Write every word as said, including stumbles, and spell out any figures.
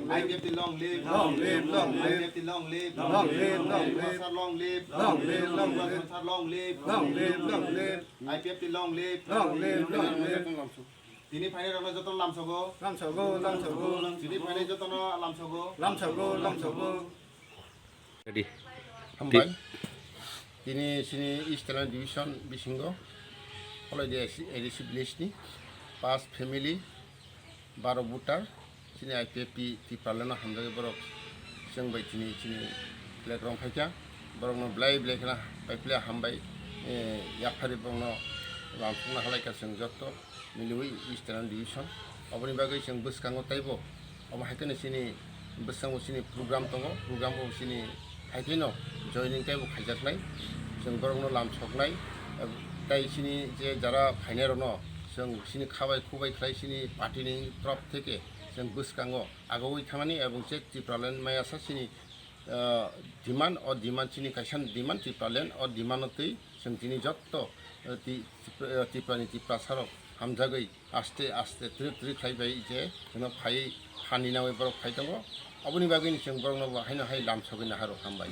I P F T long live. Long live, long live. I P F T long live. Long live, long live. Sir long live. Long live, long live. Sir long live. Long live, long live. I P F T long live. Long live, long live. Tini phainai rokno jotono lamsogo. Lamsogo, lamsogo. Tini phainai jotono lamsogo. Lamsogo, lamsogo. Ready. Hambai. Tini sini Eastern Division bisingo, Kholai de A D C village ni pas family, baro voter, sini I P F T Tipraland no hamjagwi borok chwng bai tini sini flag rong phaikha, borok no belai belai kheno pai phle hambai, eh, yaphari borok no lamsokna halai kha chwng joto. Miliwi Eastern Division. Oboni bagwi chwng bwskango teibo, omo hai kheno chini bwskango chini program tongo, program bo chini hai kheno joining teibo khaijaknai, chwng borokno lamsoknai, tei chini je jara phainairokno chwng chini khabai khubai khlai chini party ni torop theke chwng bwskango agoi thangnani, ebong je Tipraland maya sa chini, ah, demand, o demand chini kaisa demand Tipraland, o demand o twi chwng chini jotto, ah, ti-, Tipra-, ah, Tiprani Tiprasarok hamjagwi aste aste twrwk twrwk khlai bai je hwnwi phai hani nangwi borok phai tongo. Aboni bagwi ni chwng borokno bo haino hai lamsogwi naharok hambai.